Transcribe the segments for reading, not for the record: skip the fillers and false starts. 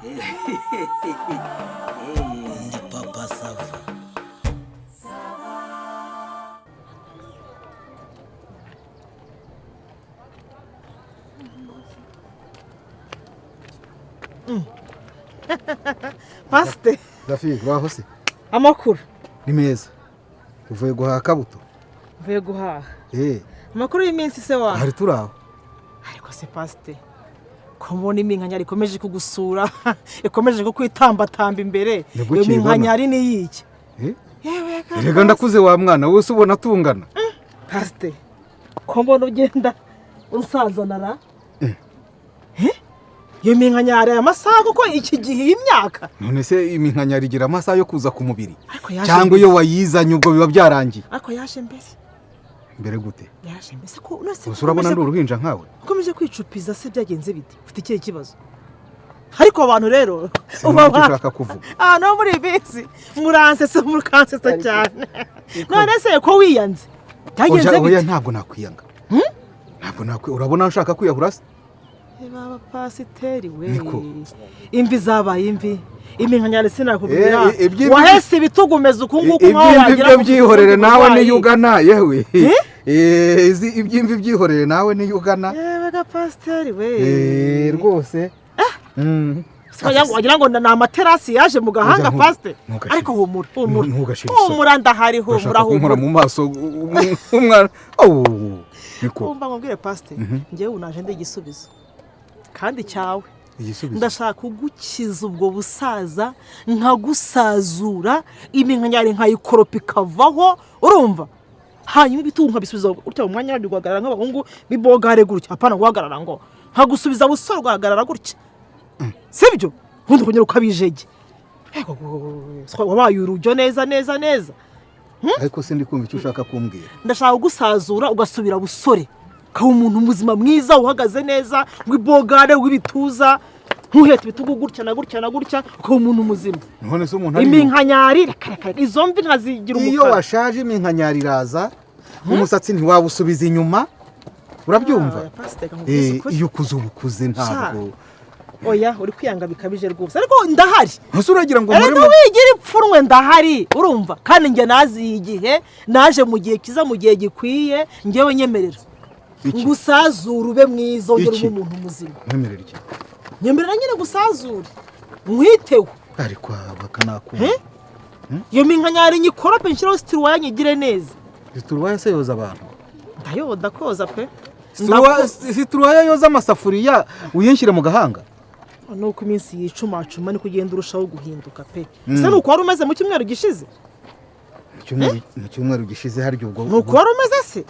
Ndi Papa Sava. Pasite. Dafi, waho se? Amakuru? Ni meza. Uvuye guhaha kabuto? Mvuye guhaha. Eh. Amakuru y'iminsi se wa? Hari turaho. Ariko se pasite, ko mbona iminkanyari ikomeje kugusura, ikomeje kukwitambatamba imbere? Nibwo Iyo ukiyibona. minkanyari ni iyiki? Eh? Yewe ga! Erega ndakuze wa mwana, wowe se ubona tungana? Pasite, ko mbona ugenda unsazanara? Eh? Iyo minkanyari, aya masaha kuko iki gihe, iyi myaka? None se iminkanyari igira amasaha yo kuza ku mubiri? Ariko yaje Cyangwa mbere. iyo wayizanye ubwo biba byarangiye? Ariko yaje mbere. Mbere gute? Yaje mbere se ko none se Gusa urabona ukomeje ndi uruhinja nkawe? Ukomeje kwicupiza se, byagenze bite? Ufite ikihe kibazo? Ariko abantu rero Sinumva icyo ushaka kuvuga. Abantu bo muri iyi minsi muransetsa, mukansetsa cyane. None se ko wiyanze, byagenze Oya, oya. bite? Ntabwo nakwiyanga. Ntabwo nakwi, urabona nshaka kwiyahura se? Baba pasiteri we! Niko. Imvi zabaye imvi, iminkanyari sinakubwira. Eh, Wahese ibitugu, umeze uku nguku nkaho Iby'imvi wagira byo ngo ufite byihorere ubundi nawe burwayi. niyo ugana, yewe. Eh? Iby'imvi byihorere nawe niyo ugana. Yewe ga pasiteri we! Eh, rwose. Wagira ngo ni amaterasi yaje mu gahanga. Oya, Pasiteri. ntugashire. Ariko humura, humura. Ntugashire isoni. Humura, ndahari, humura. Urashaka kunkora Humura. mu maso umwana? Oh, niko. Wumva nkubwire pasiteri, njyewe ubu naje ndi igisubizo kandi cyawe. Igisubizo? Ndashaka kugukiza ubwo busaza, nkagusazura, iminkanyari nkayikoropa ikavaho, urumva? Hanyuma ibitugu nkabisubiza gutya mu mwanya wabyo, ugahagarara nk'abahungu b'ibogare gutya, apana guhagarara ngo nkagusubiza busore, ugahagarara gutya, sibyo? Ubundi ukongera ukabijege. Ego, wabaye urujyo neza neza neza. Ariko sindi kumva icyo ushaka kumbwira. Ndashaka kugusazura ugasubira busore, ukaba umuntu muzima mwiza uhagaze neza, w'ibogare, w'ibituza, ntuhete ibitugu gutya na gutya na gutya, ukaba umuntu muzima. None se umuntu ari Iminkanyari, reka reka reka, izo mvi nkazigira Iyo umukara. washaje iminkanyari iraza, umusatsi ntiwawusubiza inyuma, urabyumva? Ah, pasiteri, nkubwize ukuri. Iyo ukuze uba ukuze, ntabwo Oya, uri kwiyanga bikabije rwose, ariko ndahari. Ese uragira ngo nkore Erega wigira ipfunwe, ndahari, urumva? Kandi njye naziye igihe, naje mu gihe kiza, mu gihe gikwiye. Njyewe nyemerera Iki? ngusazure, ube mwiza, wongere Iki? ube umuntu muzima. Nkwemerera iki? Nyemerera nyine gusazure, nkwiteho. Ariko bakanakumva. Eh? Iyo minkanyari nyikorope, nshyiraho situruwaya, nyigire neza. Situruwaya se yoza abantu? Ndayoda koza pe. Situruwaya yoza amasafuriya, uyinshyire mu gahanga? Nuko iminsi yicumacuma, niko ugenda urushaho guhinduka pe. Se ni uko wari umeze mu cyumweru gishize? Mu cyumweru gishize harya ubwo? Ni uko wari umeze se?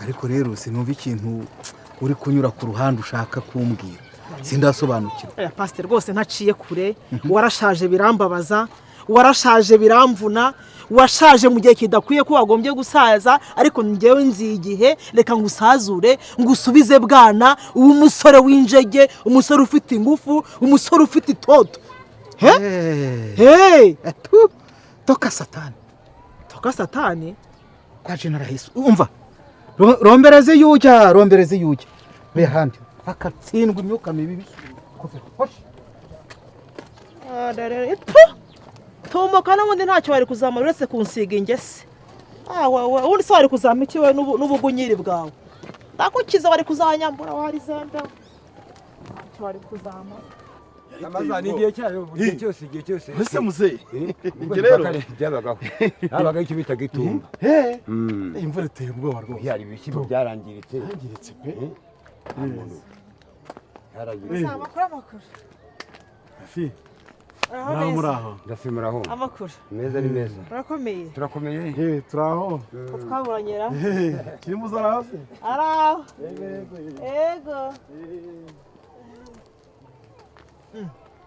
Ariko rero sinumva ikintu uri kunyura ku ruhande ushaka kumbwira, sindasobanukirwa. Oya pasiteri, rwose ntaciye kure. Warashaje birambabaza, warashaje biramvuna, washaje mu gihe kidakwiye ko wagombye gusaza. Ariko njyewe nzi igihe, reka ngusazure, ngusubize bwana, ube umusore w'injege, umusore ufite ingufu, umusore ufite itoto. Eh, Hey! tu toka satani. Toka satani. Kwa jina la Yesu, umva. Rombereze yujya, rombereze yujya be handi hakatsindwa imyuka mibi. Hoshi. Ipfu! Tumuka, n'ubundi ntacyo wari kuzamara uretse kunsiga ingese. Ah, wowe ubundi se wari kuzama iki wowe n'ubugunyiri bwawe? Ndagukiza, wari kuzanyambura, wari zembe, ntacyo wari kuzamara. Amaza ni igihe cyayo, buri gihe cyose, igihe cyose. Ese muzehe, Ubwo njye rero kare byabagaho, habagaho icyo bitaga itumba. Imvura iteye ubwoba rwose. Yari ibishyimbo byarangiritse. Yangiritse pe. Nta muntu yarangiritse. Amakuru, amakuru? Fi. Uraho Muraho? neza? Muraho. Ndashimira aho. Amakuru? Meza, ni meza. Urakomeye? Turakomeye. Eh, turaho. Ko twaburanyera? Eh, kiri muzara hasi. Araho ego.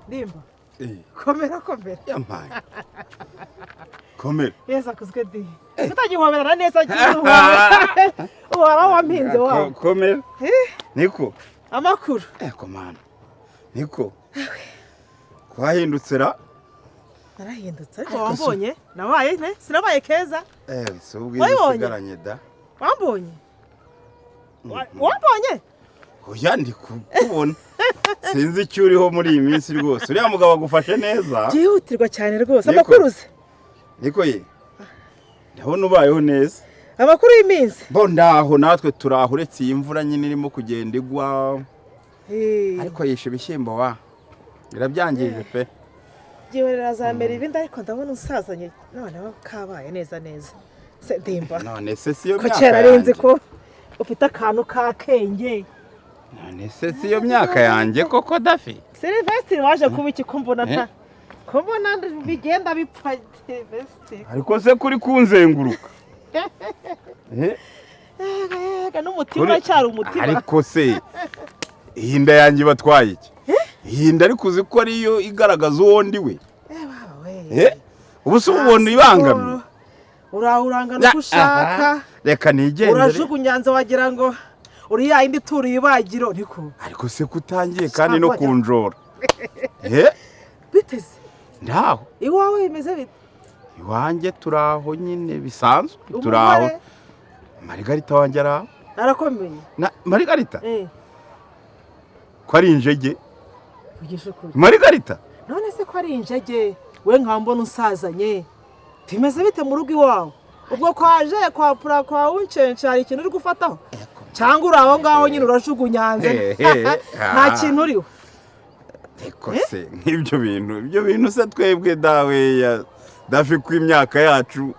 Ndimba. Komera, komera. Yampaye. Komera. Yesu akuzwe di! Kutagihoberana neza, uhora wampinze wawe. Komera. Niko. Amakuru? Eh, komana. Niko. Kwahindutse ra. Narahindutse, ariko wambonye nabaye ne sinabaye keza? Eh, si ubwiza Wabibonye? usigaranye da. Wambonye? Wambonye? Oya, ndi kukubona, sinzi icyo uriho muri iyi minsi rwose. Uriya mugabo agufashe neza. Byihutirwa cyane rwose. Niko. Amakuru uzi? Niko ye, ndabona ubayeho neza. Amakuru y'iminsi? Bo ndaho, natwe turaho, uretse iyi mvura nyine irimo kugenda igwa. Ariko yishe ibishyimbo wa, birabyangije pe. Byihorera, azamera ibindi. Ariko ndabona usazanye noneho kabaye neza neza se, Ndimba. None se siyo Ko myaka kera arenze yanjye? Ko ufite akantu k'akenge. None se siyo myaka yanjye koko, Dafi? Silvestre, waje kuba iki? Ko mbona nta, ko mbona bigenda bipfa, Silvestre? Ariko se kuri kunzenguruka? Eh? Yega, n'umutima uracyari umutima. Ariko se iyi nda yanjye ibatwaye iki? Iyi nda ariko uzi ko ariyo igaragaza uwo ndi we? Eh, baba we. Eh? Ubu se ubona ibangamye? Urahurangana uko ushaka. Aha, reka nigendere. Urajugunyanze wagira ngo uri ya yindi ituriye ibagiro, niko. Ariko se kutangiye kandi no Cyangwa kunjora? Eh? Biteze. Ndaho. Iwawe bimeze bite? Iwanjye turaho nyine bisanzwe, turaho. Umugore? Marigarita wanjye araho. Arakomeye? Na Marigarita? Eh. Ko ari injege. Vugisha ukuri. Marigarita. None se ko ari injege, we nkambona usazanye, bimeze bite mu rugo iwawe? Ubwo kwaje kwa pura kwa uncence, hari ikintu uri gufataho cyangwa uri aho ngaho nyine urajugunyanze? Eh, Nta ah. kintu uriho? Ariko se nk'ibyo bintu, ibyo bintu se twebwe dawe ya Dafi, ku imyaka yacu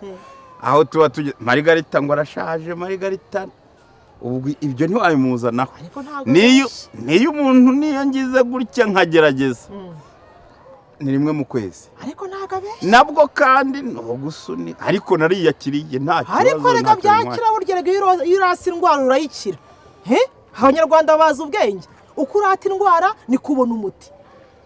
aho tuba tugeze, Marigarita ngo arashaje? Marigarita ubwo ibyo ntiwabimuzanaho. Ariko ntabwo Niyo benshi. Niyo umuntu, niyo ngize gutya nkagerageza, ni rimwe mu kwezi. Ariko ntabwo abenshi. Nabwo kandi ni ugusunika, ariko nariyakiriye, nta kibazo. Ariko reka, Ntacyo bintwaye. byakira burya. Rega iyo urasa indwara urayikira. He? Abanyarwanda bazi ubwenge, uko urata indwara niko ubona umuti.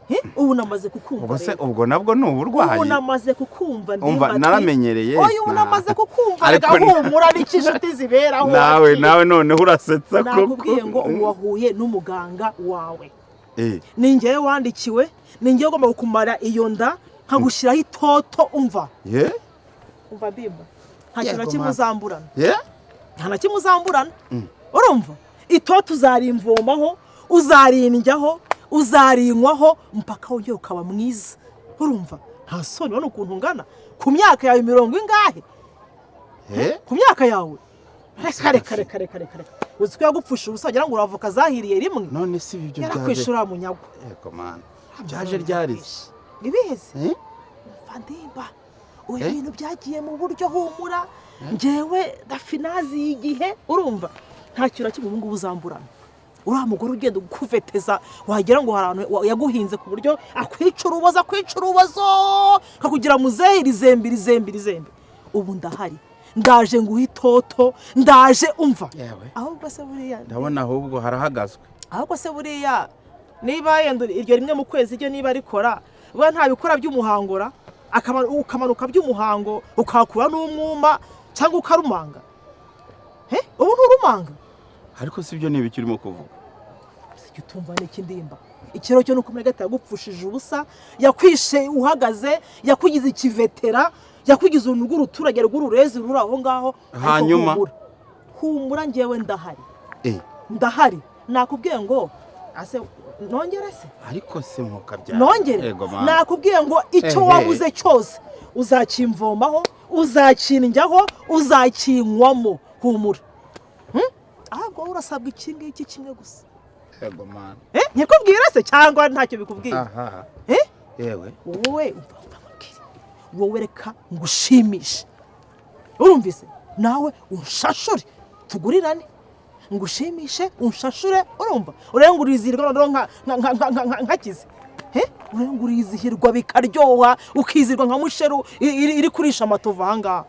He? Ubu namaze kukumva. Ubwo se Rero. ubwo nabwo ni uburwayi? Ubu namaze kukumva. Umva, Ndimbati. naramenyereye. Oya, ubu namaze kukumva. Ariko Reka, humura, n'icyo inshuti ziberaho. Nawe wakira. Nawe noneho urasetsa koko. Nakubwiye ngo ubu wahuye n'umuganga wawe. Eh, Ni njyewe wandikiwe, ni njyewe ugomba kukumara iyo nda, nkagushyiraho itoto. Umva, ye umva Ndimba, nta kintu na Yego, kimwe ma. uzamburana. Ye Nta na kimwe uzamburana, urumva? Itoto uzarimvomaho, uzarindyaho, uzarinywaho mpaka wongere ukaba mwiza, urumva? Nta soni, ubona ukuntu ungana ku myaka yawe mirongo ingahe? Ye Ku myaka yawe, reka reka reka reka reka reka, uzi ko yagupfusha ubusa wagira ngo uravoka zahiriye rimwe. None si ibyo byaje? Yarakwishura munyagwa. Yego mana, byaje ryari se? Ibihe? Eh? Umva Ndimba, ubu Eh? ibintu byagiye mu buryo, humura. Njyewe Dafinazi igihe, urumva, nta kintu na kimwe ubu ngubu uzamburana. Uriya mugore ugenda ukuveteza wagira ngo hari ahantu yaguhinze, ku buryo akwica urubozo, akwica urubozo akakugira muzehe, rizembe rizembe rizembe. Ubu ndahari, ndaje nguhe itoto, ndaje, umva. Yewe. Ahubwo se buriya Ndabona ahubwo harahagazwe. Ahubwo se buriya niba yenda iryo rimwe mu kwezi ryo niba rikora, we ntabikora by'umuhangora, ukamanuka by'umuhango ukahakura n'umwuma cyangwa ukarumanga? He, ubu nturumanga? Ariko si ibyo ni ibiki urimo kuvuga? Icyo utumva ni iki, Ndimba? Ikiro cyo ni uko Margarita yagupfushije ubusa, yakwishe uhagaze, yakugize ikivetera, yakugize uruntu rw'uruturage rw'ururezi ruri aho ngaho. Ariko Hanyuma? humura, humura, njyewe ndahari. Eh. Ndahari, nakubwiye ngo ase nongere se? Ariko se mukabyara? Nongere? Yego mana. Nakubwiye ngo icyo Ehe. wabuze cyose uzakimvomaho, uzakindyaho, uzakinywamo, humura. Ahubwo wowe urasabwa iki ngiki kimwe gusa. Yego mana. Eh, nkikubwira se cyangwa ntacyo bikubwiye? Aha. Eh? Yewe. Wowe umva, umva nkubwire, wowe reka ngushimishe, urumvise? Nawe unshashure, tugurirane, ngushimishe unshashure, urumva? Urenga urizihirwa noneho nkakize. He? Urenga urizihirwa bikaryoha, ukizihirwa nka musheru iri kurisha amatovu ahangaha.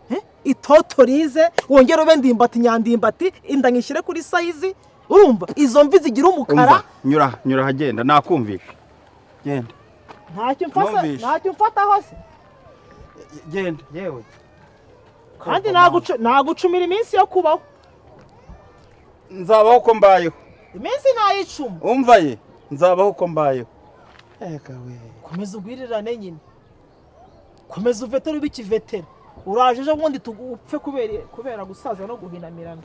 He? Itoto rize, wongere ube Ndimbati nyandimbati, inda nkishyire kuri size, urumva? Izo mvi zigira umukara. Umva, nyura nyura ahagenda, nakumvisha, genda. Ntacyo mfasa. Numvishe. Ntacyo mfataho se? Genda yewe. Kandi nagucumira iminsi yo kubaho. Nzabaho uko mbayeho. Iminsi ntayicuma. Umva ye, nzabaho uko mbayeho. Eka we. Komeza ugwirirane nyine, komeza uvetere ube ikivetera. Uraje ejo bundi upfe kubera gusaza no guhinamirana.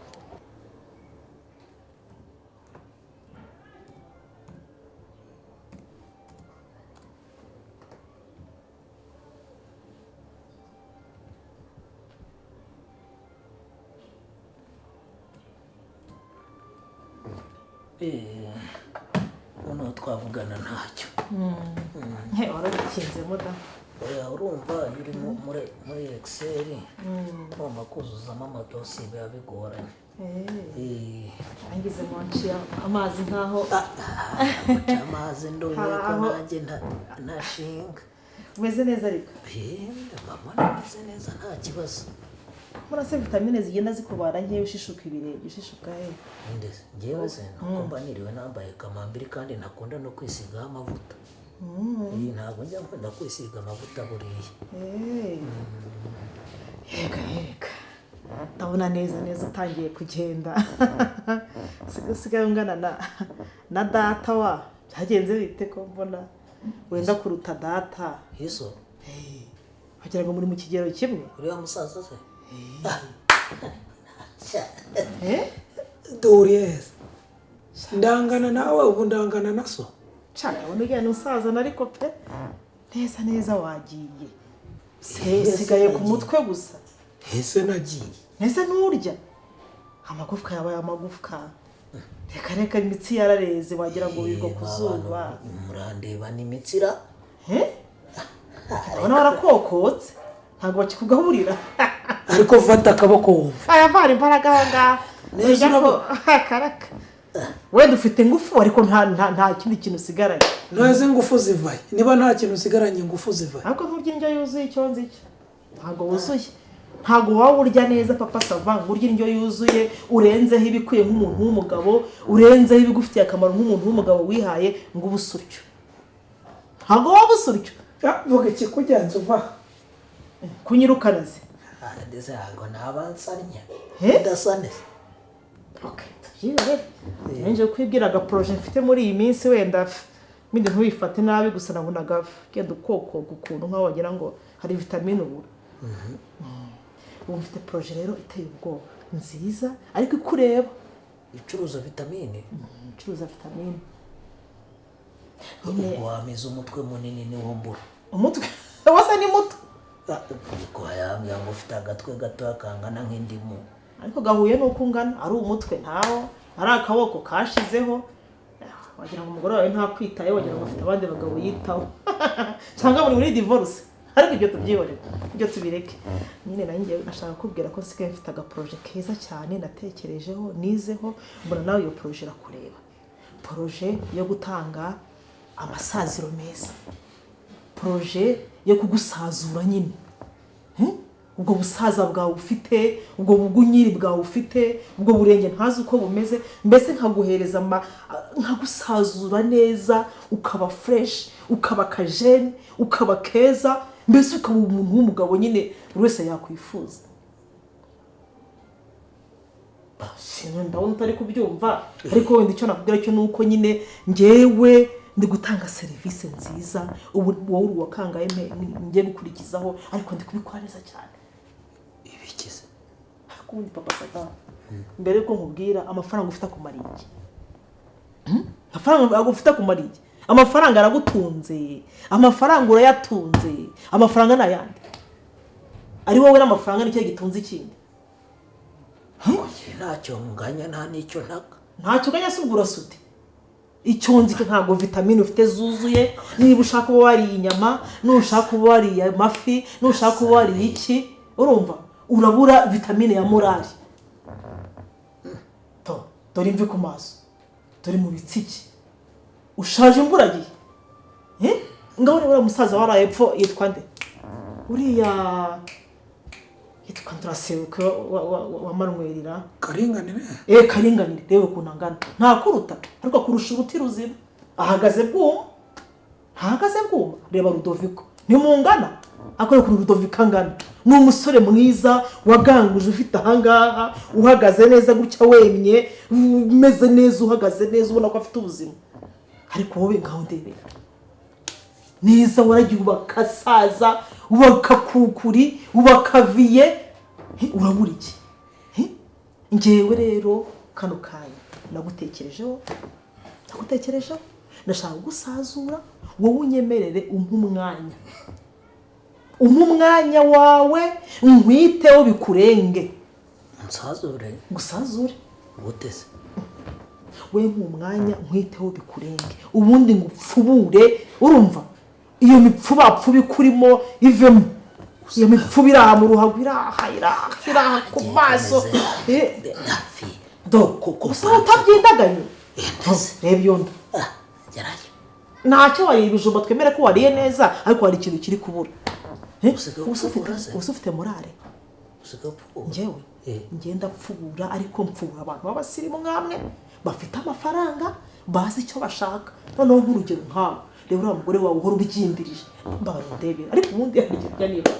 Noneho twavugana ntacyo. Warabikinzemo da. Oya, urumva iyo uri muri Excel ugomba kuzuzamo amadosiye, biba bigoranye. Angize ngo nciye amazi nkaho Guca amazi ndumiwe ko Aho. nanjye ntashinga. Umeze neza ariko? Mama, nameze neza, nta kibazo. Murase vitamine zigenda zikubara nkeya, ushishuka ibirenge, ushishuka he? Ndetse njyewe se nuko mba niriwe nambaye kamambiri, kandi ntakunda no kwisigaho amavuta. Ntabwo njya nkunda kwisiga amavuta buriya. Yega yega, ndabona neza neza utangiye kugenda. Usigaye ungana na data wa, byagenze bite ko mbona wenda kuruta data? Iso. Wagira ngo muri mu kigero kimwe. Uriya musaza se? Duhuriye heza? Ndangana nawe ubu, ndangana na so. Nshaka ndabona ugenda usazana ariko pe, neza neza wagiye. Usigaye ku mutwe gusa. Ese nagiye? Ese nturya? Amagufwa yabaye amagufwa, reka reka, imitsi yarareze, wagira ngo wirirwa ku zuba. Murandeba n'imitsira. Ndabona warakokotse, ntabwo bakikugaburira. Ariko fata akaboko wumva. Aya vara imbaraga aho ngaho. Neza. Urya ko karaka wenda ufite ingufu, ariko nta kindi kintu usigaranye. Neza, ingufu zivaye? Niba nta kintu usigaranye, ingufu zivaye? Ariko nturya indyo yuzuye. Icyo nzi cyo ntabwo wuzuye, ntabwo waba urya neza, Papa Sava, ngo urye indyo yuzuye, urenzeho ibikwiye nk'umuntu w'umugabo, urenzeho ibigufitiye akamaro nk'umuntu w'umugabo wihaye, ngo ube usuryo. Ntabwo waba usuryo. Vuga ikikugenza uva. Kunyirukana se? Ndetse ntabwo naba nsannye. Eh? Ndasa neza. Okay, tubyihorere. Nje kwibwira agaporoje mfite muri iyi minsi, wenda bindi ntubifate nabi, gusa nabonaga genda ukokoga ukuntu nkaho wagira ngo hari vitamine ubura. Ubu mfite projet rero iteye ubwoba, nziza, ariko ikureba. Icuruza vitamine? Icuruza vitamine. Ubwo wamize umutwe munini niwo mbura. Umutwe wose ni muto. Ariko yambwira ngo ufite agatwe gatoya kangana nk'indimu. Ariko gahuye n'uko ungana, ari umutwe ntawo, ari akaboko kashizeho, wagira ngo umugore wawe ntakwitaye, wagira ngo afite abandi bagabo yitaho, cyangwa muri divorce. Ariko ibyo tubyihorere, ibyo tubireke nyine. Nanjye nashaka kukubwira ko nsigaye mfite agaporoje keza cyane natekerejeho, nizeho, mbona nawe iyo projet irakureba. Projet yo gutanga amasaziro meza, projet yo kugusazura nyine. Ubwo busaza bwawe ufite, ubwo bugunyiri bwawe ufite, ubwo burenge ntazi uko bumeze, mbese nkaguhereza nkagusazura neza, ukaba fresh, ukaba kajene, ukaba keza, mbese ukaba umuntu w'umugabo nyine buri wese yakwifuza. Ndabona utari kubyumva, ariko wenda icyo nakubwira cyo ni uko nyine ngewe ndi gutanga serivisi nziza. Ubu wowe uri uwakangaye ngiye gukurikizaho, ariko ndi kubikora neza cyane. Ibikize? Ariko ubundi, Papa Sava, mbere yuko nkubwira, amafaranga ufite akumariye iki? Amafaranga ufite akumariye iki? Amafaranga aragutunze? Amafaranga urayatunze? Amafaranga ni ayandi? Ari wowe n'amafaranga nicyo gitunze ikindi? Ntacyo nganya, nta n'icyo ntaka. Ntacyo uganya se? Ubwo urasute. Icyo nzi cyo ntabwo vitamine ufite zuzuye. Niba ushaka uba wariye inyama, nushaka uba wariye amafi, nushaka uba wariye iki, urumva urabura vitamine ya morali. To dore imvi ku maso, dore mu bitsike, ushaje imburagihe. Ngaho rero uriya musaza waraye epfo yitwa nde? Uriya yitwa Ndurasebuka wa Manwerira. Karinganire. Karinganire, reba ukuntu angana, ntakuruta ariko akurusha uruti ruzima, ahagaze bwuma, ntahagaze bwuma. Reba Rudoviko, ntimungana, ariko ukuntu Rudoviko angana, ni umusore mwiza waganguje, ufite ahangaha, uhagaze neza gutya, wemye, umeze neza, uhagaze neza, ubona ko afite ubuzima. Ariko wowe ngaho ndebera neza, waragiye ubakasaza, ubakakukuri, ubakaviye. Urabura iki? Ngewe rero kano kanya nagutekerejeho, nagutekerejeho, ndashaka gusazura wowe, unyemerere umpe umwanya, umpe umwanya wawe nkwiteho bikurenge. Nsazure? Gusazure. Gute se? We nk'umwanya nkwiteho bikurenge, ubundi ngupfubure. Urumva iyo mipfubapfuba ikurimo ivemo, iyo mipfuba iraha mu ruhago, iraha iraha iraha ku maso. Dafi Do gusa utabyindaganye, reba iyo nda. Gerayo. Ntacyo wariye ibijumba, twemere ko wariye neza, ariko hari ikintu kiri kubura. Usigaye upfubura se? Usa ufite morale. Usigaye upfubura? Njyewe ngenda mpfubura, ariko mpfubura abantu b'abasirimu nk'amwe bafite amafaranga, bazi icyo bashaka. Noneho nk'urugero nkawe, reba uriya mugore wawe uhora ubyimbirije, mbabarira undebere, ariko ubundi yarya niba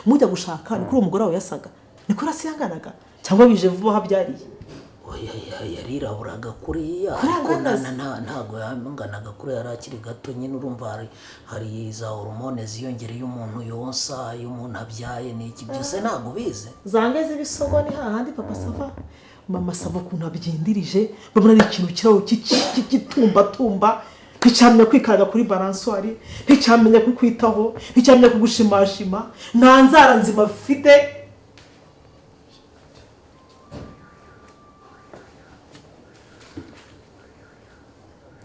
mujya gushaka ni kuri uwo mugore wawe yasaga, ni kuri hasi yanganaga, cyangwa bije vuba aho abyariye? Oya, yariraburaga kuriya, Kuri ariko angana se? ntabwo yanganaga kuri, yari akiri gato nyine. Urumva hari za hormone ziyongera iyo umuntu yonsa, iyo umuntu abyaye, n'iki byose ntabwo ubizi. Zange z'ibisogo ni hahandi papa sava, mama sava ukuntu abyindirije, babona ari ikintu kiraho cy'igitumbatumba, nticyamenya kwikaraga kuri balançoire, nticyamenya kukwitaho, nticyamenya kugushimashima, nta nzara nzima afite.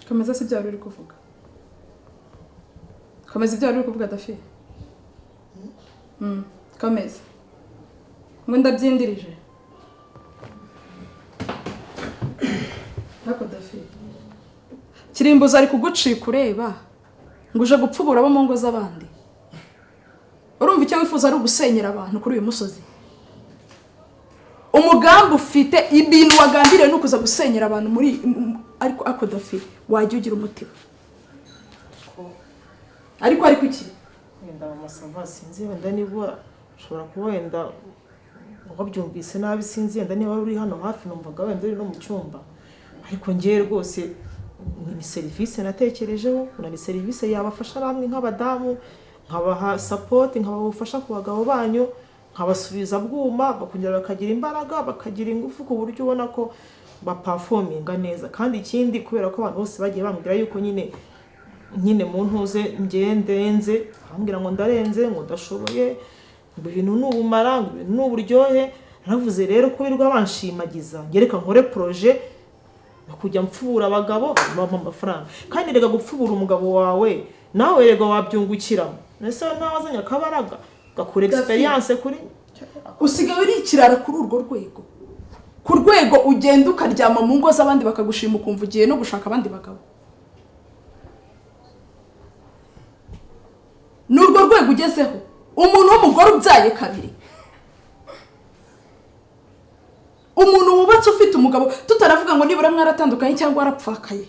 Komeza si ibyo wari uri kuvuga, komeza ibyo wari uri kuvuga Dafi. Komeza ngo ndabyindirije. Ariko Dafi, Kirimbuzi ari kugucika ureba ngo uje gupfubura abo mu ngo z'abandi. Urumva icyo wifuza ari ugusenyera abantu kuri uyu musozi. Umugambi ufite, ibintu wagambiriye ni ukuza gusenyera abantu muri ariko ako Dafi wajya ugira umutima. Ariko iki? Wenda mama sava sinzi, wenda niba ushobora kuba wenda wabyumvise nabi, sinzi wenda niba uri hano hafi, numvaga wenda uri no mu cyumba, ariko ngewe rwose ni serivisi natekerejeho, ni serivisi yabafasha namwe nk'abadamu, nkabaha support, nkabaha ubufasha ku bagabo banyu, nkabasubiza bwuma, bakongera bakagira imbaraga, bakagira ingufu, ku buryo ubona ko baperforminga neza. Kandi ikindi, kubera ko abantu bose bagiye bambwira yuko nyine mu ntuze ngewe ndenze, bambwira ngo ndarenze, ngo ndashoboye, ngo ibintu ni ubumara, ngo ibintu ni uburyohe. Naravuze rero ko birirwa banshimagiza, ngereka nkore projet yo kujya mpfubura abagabo bampa amafaranga. Kandi rega gupfubura umugabo wawe nawe rega wabyungukiramo, ese nawe wazanye akabaraga gakura experience kuri Usigaye uri ikirara kuri urwo rwego, ku rwego ugenda ukaryama mu ngo z'abandi bakagushima, ukumva ugiye no gushaka abandi bagabo. Ni urwo rwego ugezeho, umuntu w'umugore ubyaye kabiri, umuntu wubatse ufite umugabo, tutaravuga ngo nibura mwaratandukanye cyangwa warapfakaye.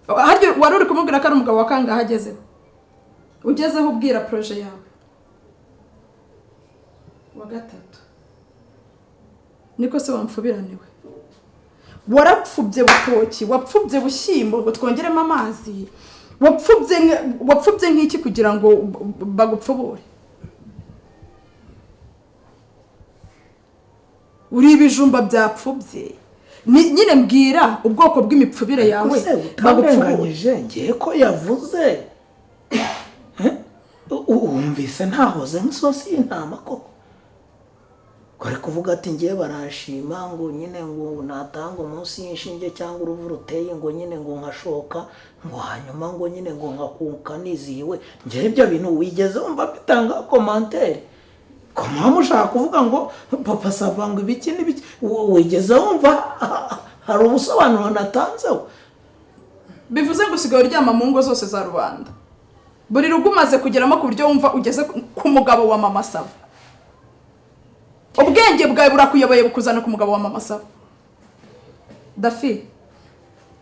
Harya wari uri kumubwira ko ari umugabo wa kangahe agezeho? Ugezeho ubwira projet yawe wa gatatu. Niko se wamfubiraniwe, warapfubye butoki, wapfubye bushyimbo ngo twongeremo amazi, wapfubye nk'iki kugira ngo bagupfubure? Uri ibijumba byapfubye. Nyine mbwira ubwoko bw'imipfubire yawe Ariko se bagupfubure. utamurenganyije, ngiye ko yavuze. Wumvise ntahoze nk'isosi y'intama koko. Ko ari kuvuga ati ngiye baranshima, ngo nyine ngo natanga umunsi y'inshinge cyangwa uruvu ruteye, ngo nyine ngo nkashoka, ngo hanyuma ngo nyine ngo nkakuka nizihiwe. Ngewe ibyo bintu wigeze wumva bitanga commentaire? Ko mama ushaka kuvuga ngo papa sava ngo ibiki n'ibiki, wigeze wumva hari ubusobanuro natanzeho? Bivuze ngo usigaye uryama mu ngo zose za rubanda, buri rugo umaze kugeramo ku buryo wumva ugeze ku mugabo wa mama sava. Ubwenge bwawe burakuyoboye bukuzana ku mugabo wa mama sava. Dafi,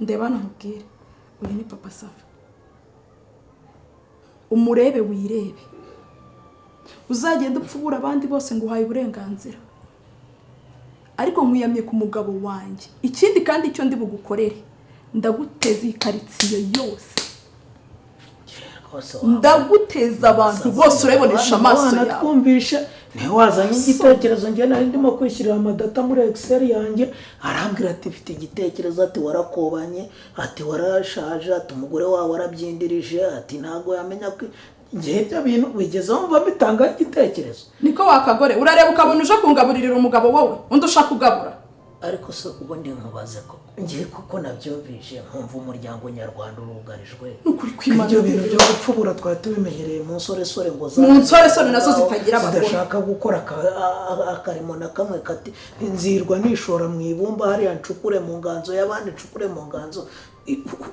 ndeba hano nkubwire, uyu ni papa sava, umurebe wirebe, uzagenda upfubura abandi bose ngo uhaye uburenganzira, ariko nkwiyamye ku mugabo wanjye. Ikindi kandi icyo ndi bugukorere, ndaguteza iyi karitsiye yose, ndaguteza abantu bose urabibonesha amaso yawe. Twumvishe niwe wazanye igitekerezo, njye nari ndimo kwishyirira amadata muri Excel yanjye, arambwira ati mfite igitekerezo, ati warakobanye, ati warashaje, ati umugore wawe warabyindirije, ati ntago yamenya ko ngiye ibyo bintu wigeze wumva bitanga igitekerezo. Niko wakagore, urareba ukabona uje kungaburirira umugabo wowe, undi ushaka kugabura. Ariko se ubundi nkubaze ko ngiye, kuko nabyumvise nkumva umuryango nyarwanda urugarijwe. Ni ukuri kw'Imana. Ibyo bintu byo gupfubura twari tubimenyereye mu nsoresore ngo Mu nsoresore nazo zitagira abagore. Zidashaka gukora akarimo na kamwe, kati nzirwa nishora mu ibumba hariya, ncukure mu nganzo y'abandi, ncukure mu nganzo.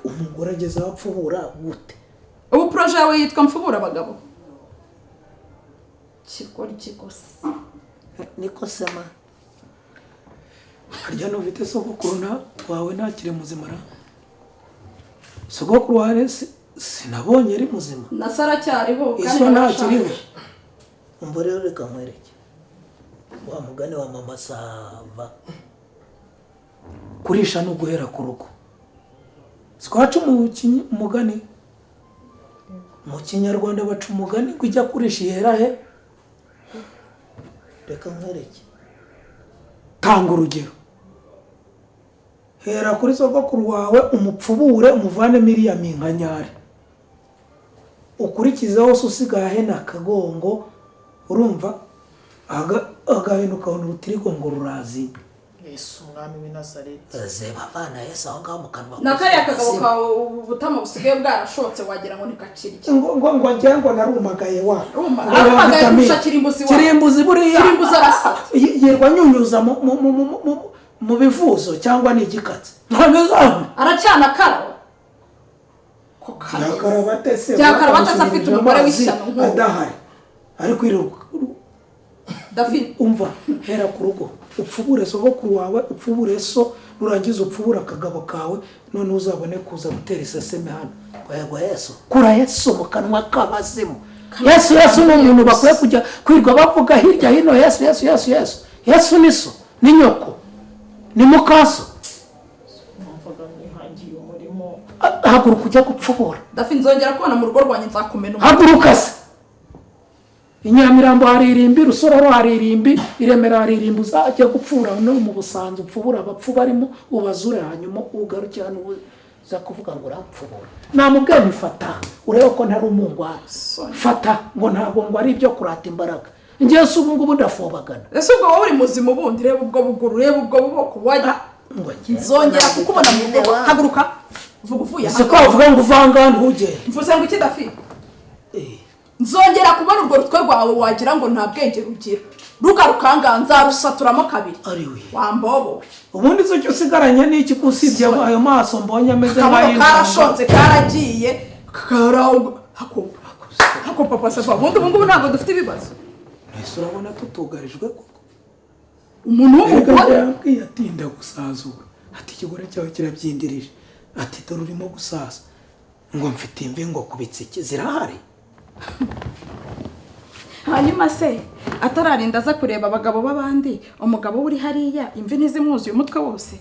Umugore ageze aho apfubura gute? Ubu projet yawe yitwa mfubura abagabo, kigoryi gusa. Niko sema. Harya nufite sogokuru na wawe ntakiri muzima ra? Sogokuru wawe sinabonye ari muzima. Na se aracyariho kandi Iso ntakiriho. arashaje. Umva rero, reka nkwereke wa mugani wa mama Sava. Kurisha ni uguhera ku rugo. Twaca umugani mu Kinyarwanda, baca umugani ngo ijya kurisha ihera he? Reka nkwereke. Tanga urugero, hera kuri sogokuru wawe, umupfubure, umuvanemo iriya minkanyari, ukurikizeho se usigaye ahena akagongo. Urumva agahina, ukabona urutirigongo rurazi. Yesu Umwami w'i Nazareti. Zeba abana Yesu aho ngaho mu kanwa. Na kariya kagabo kawe, ubu butama busigaye bwarashotse, wagira ngo ntikakirya. Ngo njye ngo narumagaye wa. Arumagaye kurusha Kirimbuzi wa. Kirimbuzi buriya. Kirimbuzi arasa. Yirwa anyunyuza mu bivuzo cyangwa ni igikatsi. Aracyana akaraba ko kameze. Yakaraba ate se? Yakaraba ate se afite umugore w'ishyano nk'uwo? Adahari ariko yirirwa. David. Umva, hera ku rugo, upfubure sogokuru wawe, upfubure so, nurangiza upfubure akagabo kawe, none uzabone kuza gutera iseseme hano. Yego Yesu. Kura Yesu mu kanwa k'abazimu. Yesu, Yesu ni umuntu bakwiye kujya kwirwa bavuga hirya hino. Yesu, Yesu, Yesu, Yesu, Yesu ni so, ni nyoko, ni mukaso. Numvaga mwihangiye umurimo. Haguruka ujya gupfubura. David, nzongera kubona mu rugo rwanjye nzakumena umutwe. Haguruka se! I Nyamirambo hari irimbi, Rusororo hari irimbi, i Remera hari irimbi. Uzajya gupfura no mu Busanza, upfubura abapfu barimo, ubazure, hanyuma ugaruke hano uza kuvuga ngo urampfubura. Namubwiye nti fata urebe ko ntari umungwara. Fata ngo ntabwo ngo ari ibyo kurata imbaraga. Ngewe se ubu ngubu ndafobagana? Ese ubwo wowe uri muzima ubundi? Reba ubwo buguru, reba ubwo buboko, wajya Ngo njye nzongera kukubona mu rugo. Haguruka, vuga uvuye Ese aha. ko bavuga ngo uvanga ntugende? Mvuze ngo iki, David? Nzongera kubona urwo rutwe rwawe, wagira ngo nta bwenge rugira, rugaruka ngaha nzarusaturamo kabiri. Ari we. Wambobo. Ubundi se icyo usigaranye ni iki, ko usibye ayo maso mbonye ameze Akaboko nk'ay'injangwe? Karashotse, karagiye, karaho hako. Papa Sava, ubundi ubu ngubu ntabwo dufite ibibazo. Ese urabona tutugarijwe koko? Umuntu Erega w'umugore. yambwiye ati ndagusazura, ati ikigore cyawe kirabyindirije, ati dore urimo gusaza, ngo mfite imvi, ngo kubitsa iki zirahari. Hanyuma se atararinda aza kureba abagabo b'abandi, umugabo we uri hariya, imvi ntizimwuzuye umutwe wose?